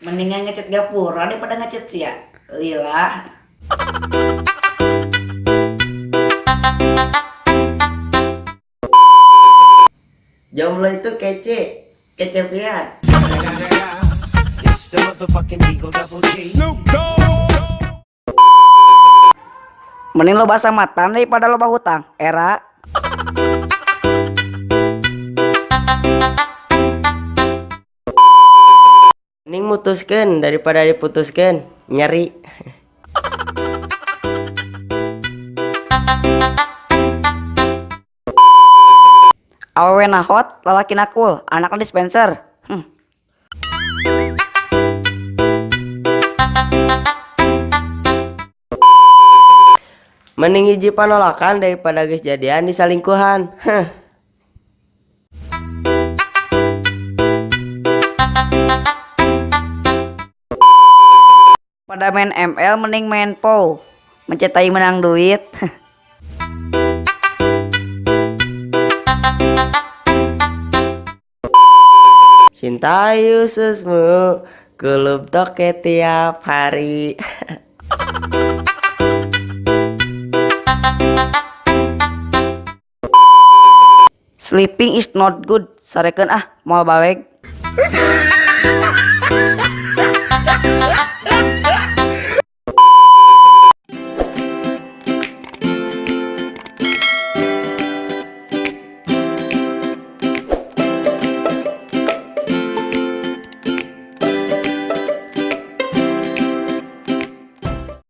Mendingan ngecat gapura daripada ngecat sia. Lila. Jomblo itu kece, kecepian. Mending loba samatan daripada loba hutang. Era. Mending mutuskeun daripada diputuskeun, nyeri. Awewe na hot, lalaki na cool, anakna dispenser. Mending hiji panolakan daripada geus jadian disalingkuhan. Heh. Pada main ML mending main POW. Mencetai menang duit. Cintai ususmu, kulub toke tiap hari. Sleeping is not good. Sarekeun ah, moal baleg.